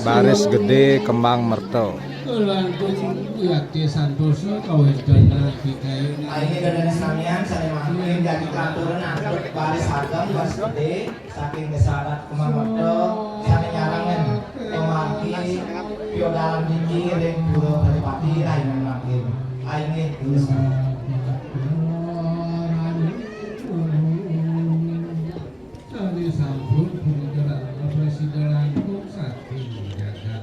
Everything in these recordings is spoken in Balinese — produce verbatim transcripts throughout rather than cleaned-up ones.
Baris Gedé Kembang Merta. Langkung yakti santosa kawéntenan kikayu. Ayeuna dene samian sane mangkin dadi katuran antuk baris ageng baris gedé saking Desa Adat Kemang Merta sane nyarengen pamargi piodalan niki ring Pura Banyupati rahinan mangkin. Inggih, terus. Sané sampun punika prasida langkung saking jagat.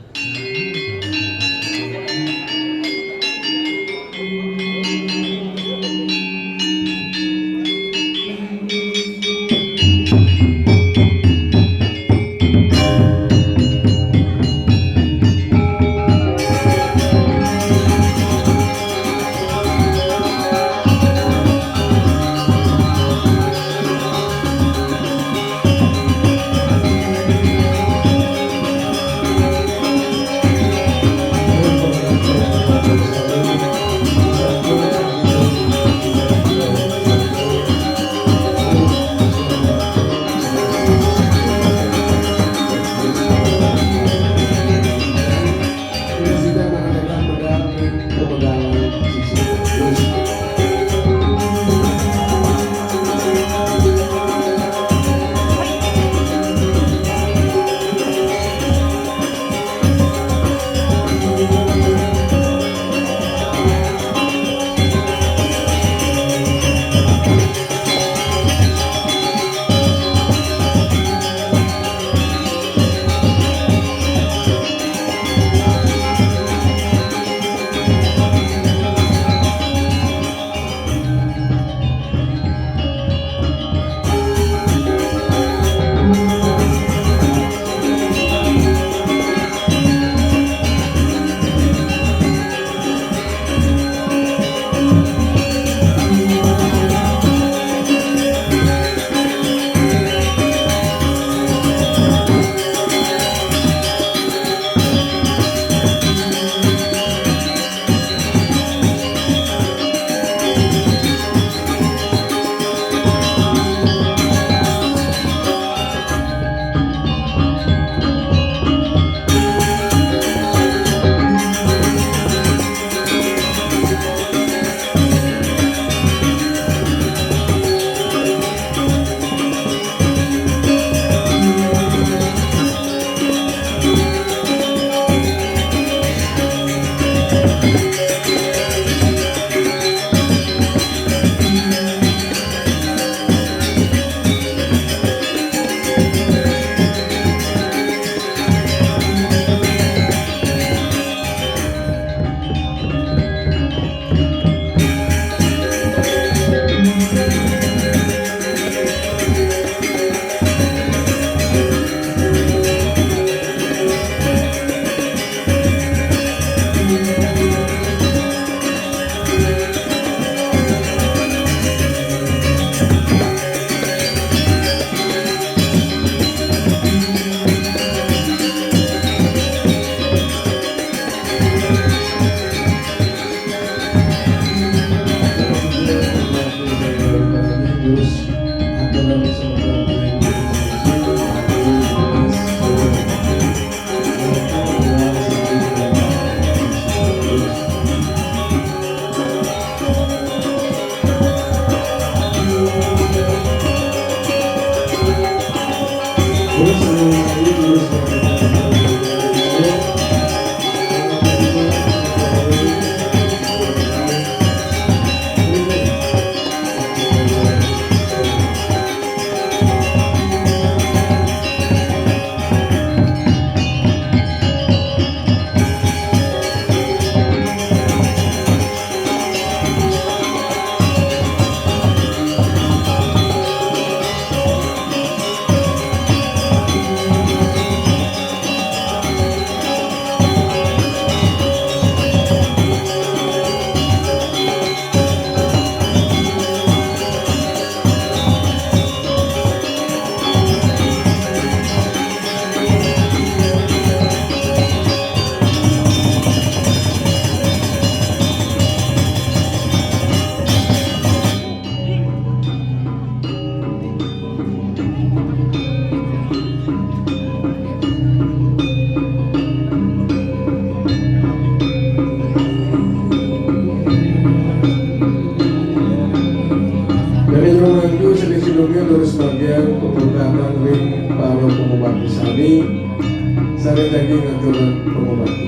Sareng jagi ngaturang pangobati.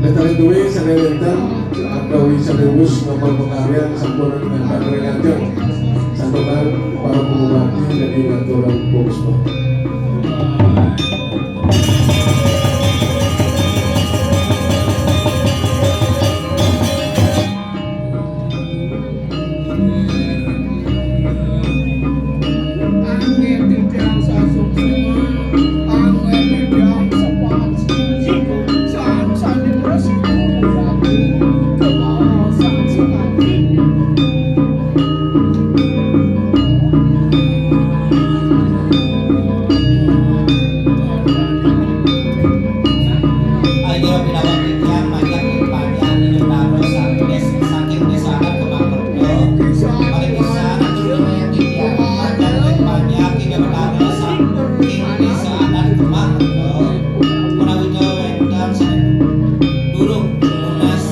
Lestari duwé sareng wénten, atawi sané wus nomer pakaryan sampun ngantar ring ajeng. Santukan para pangobati jagi ngaturang pangusma. Ayo, pinawag titiang majeng ring panjak Ida Betara saking des-, saking Désa Adat Kemang Merta. Malih pisan atur ring titiang majeng ring panjak Ida Betara saking Désa Adat Kemang Merta. Ménawi wénten sané durung nunas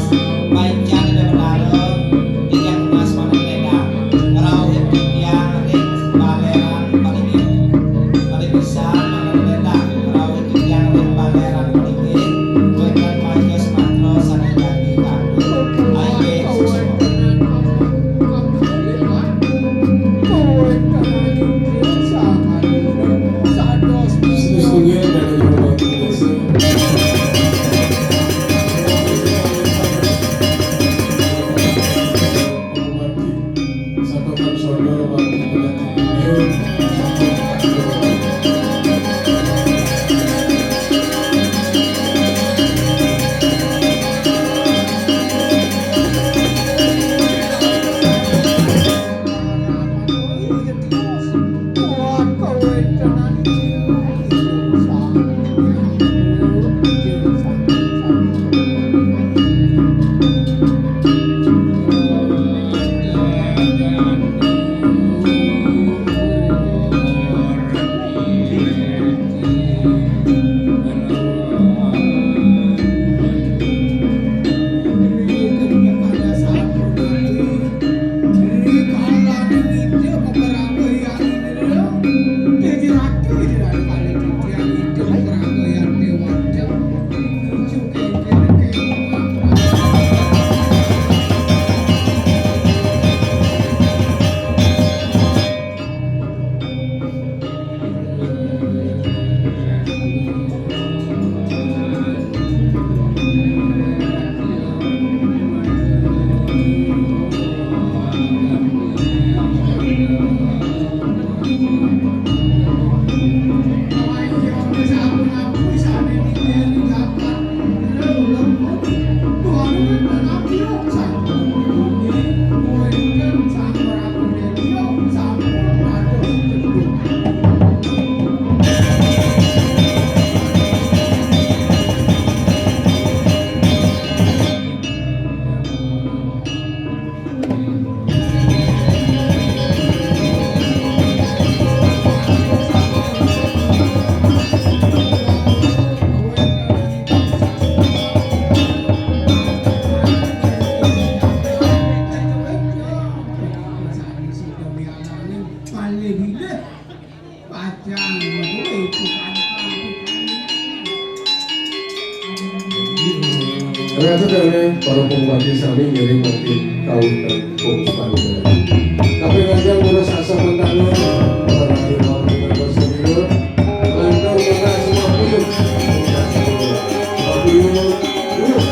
panjak Ida Betara, titiang nunas manten lédang ngrauhin titiang ring baleran palinggih. Malih pisan manten lédang ngrauhin titiang ring baleran palinggih, wénten maca sumantra sané jagi katur. Inggih, suksma. Pacang, waduh, itu kan. Ternyata dari para pembaca sami ngiring mungkin kawin dan penguspan. Tapi raja ngurus asa mentana, para raja mau dengan bersemina, lantur kita semua puyuh. Puyuh, puyuh.